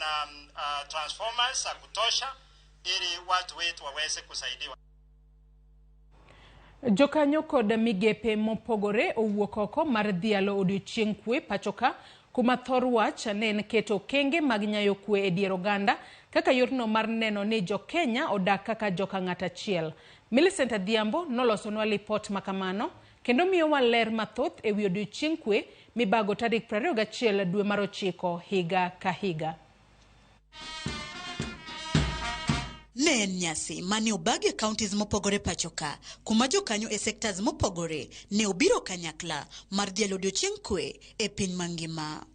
na transformers za kutosha ili watu wetu waweze kusaidiwa. Jokanyo kod migepe mopogore owuok oko mar dhialo odiochieng' kwe pachoka kuma thor wach ne en keto okenge mag nyayo kwe e dier oganda kaka yorno mar neno ni jo-Kenya odak kaka joka ng'at achiel. Millicent Adhiambo nolosonwa lipot makamano kendo miyowa ler mathoth ewi odiochieng' kwe mibago tarik 21 dwe mar ochiko higa ka higa. Ne en nyasi mane obagi e counties mopogore pachoka kuma jokanyo e sectors mopogore ne obiro kanyakla mar dhialo odiochieng' kwe e piny mangima.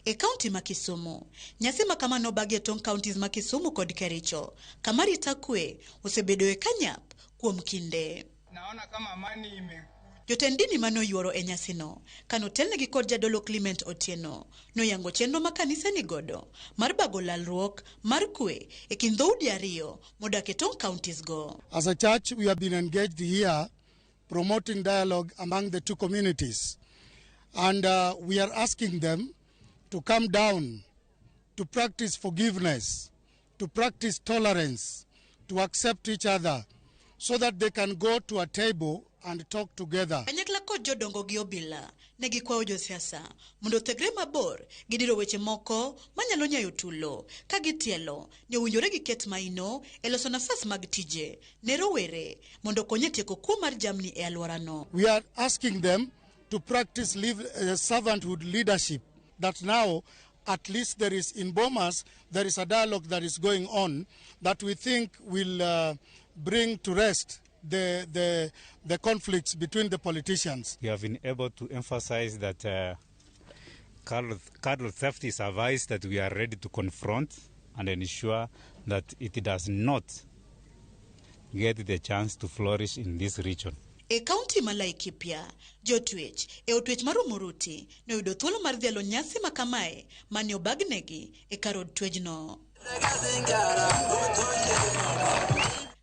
E kaunti ma Kisumu, nyasi ma kama nobagi e tong' counties ma Kisumu kod Kericho, kama rita kwe osebedoe kanyap kuom kinde. Naona kama amani ime Jotend dini mane oyuoro e nyasino, kanotelnegi kod jadolo Clement Otieno, noyango chenro ma kanisa ni godo mar bago lalruok mar kwe e kind dhoudi ariyo modak e tong' counties go. As a church, we have been engaged here promoting dialogue among the two communities. And we are asking them to come down, to practice forgiveness, to practice tolerance, to accept each other, so that they can go to a table and talk together. Kanyakla kod jodongo gi obila ne gikwayo josiasa mondo othegre mabor gi diro weche moko manyalo nyayo tulo ka gitielo ni owinjore giket maino e loso nafas mag tije ne rowere mondo okony e tieko kuo mar jamni e alworano. We are asking them to practice servanthood leadership, that now at least there is in Bomas, there is a dialogue that is going on that we think will bring to rest the conflicts between the politicians. We have been able to emphasize that cattle theft is a vice that we are ready to confront and ensure that it does not get the chance to flourish in this region. E kaunti ma Laikipia, jotwech e od twech mar Rumuruti ne oyudo thuolo mar dhialo nyasi ma kamae mane obagnegi e kar od twejno.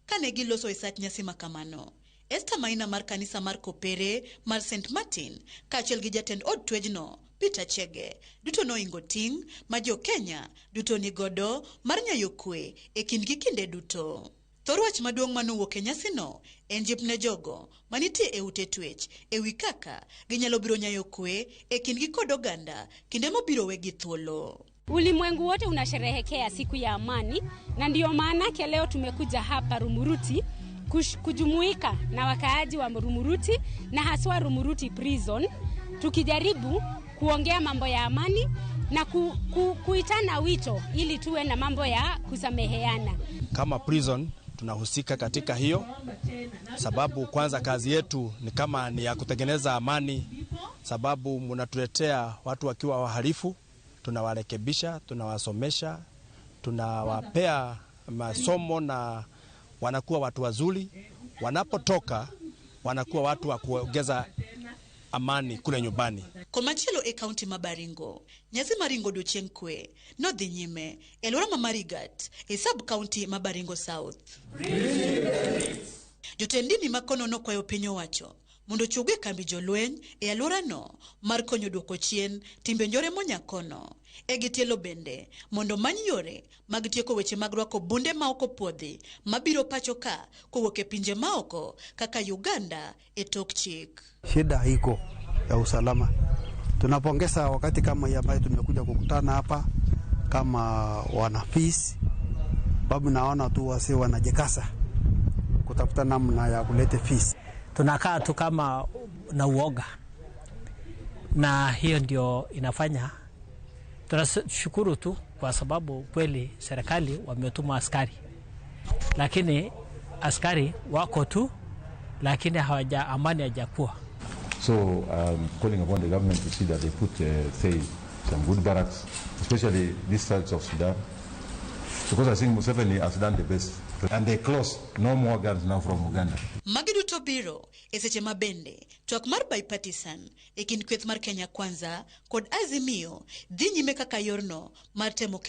Kane giloso e sach nyasi ma kamano, Esther Maina mar kanisa mar Kopere mar St. Martin kaachiel gi jatend od twejno Peter Chege duto noingo ting' ma jo-Kenya duto nigodo mar nyayo kwe e kindgi kinde duto. Thor wach maduong' manowuok e nyasino en jip ne jogo manitie e ute twech e wi kaka ginyalo biro nyayo kwe e kindgi kod oganda kinde mobiro wegi thuolo. Ulimwengu wote unasherehekea siku ya amani, na ndio maanake leo tumekuja hapa Rumuruti kujumuika na wakaaji wa Rumuruti na haswa Rumuruti Prison, tukijaribu kuongea mambo ya amani na kuitana wito ili tuwe na mambo ya kusameheana. Kama prison tunahusika katika hiyo, sababu kwanza kazi yetu ni kama ni ya kutengeneza amani, sababu mnatuletea watu wakiwa wahalifu, tunawarekebisha, tunawasomesha, tunawapea masomo na wanakuwa watu wazuri. Wanapotoka wanakuwa watu wa kuongeza amani kule nyumbani. Komachielo e kaunti ma Baringo, nyasi mar ringo odiochieng' kwe nodhi nyime e alwora ma Marigat e sub county ma Baringo South. Jotend dini ma kono nokwayo piny owacho mondo ochug e kambi jolweny e alworano mar konyo duoko chien timbe njore monya kono. E gitielo bende mondo many yore mag tieko weche mag rwako bunde ma ok opuodhi mabiro pacho ka kowuok e pinje maoko kaka Uganda e tok chik. Shida iko ya usalama. Tunapongeza wakati kama hii ambayo tumekuja kukutana hapa kama wana peace, babu naona tu wase wanajikasa kutafuta namna ya kuleta peace. Tunakaa tu kama na uoga, na hiyo ndio inafanya tunashukuru tu kwa sababu kweli serikali wametuma askari, lakini askari wako tu, lakini amani hajakuwa. So calling upon the government to see that they put, say, some good barracks, especially this side of Sudan, because I think Museveni has done the best. And they close no more guns now from Uganda. Magi duto biro e seche ma bende twak mar bipartisan e kind kweth mar Kenya Kwanza kod Azimio dhi nyime kaka yorno mar temo kelo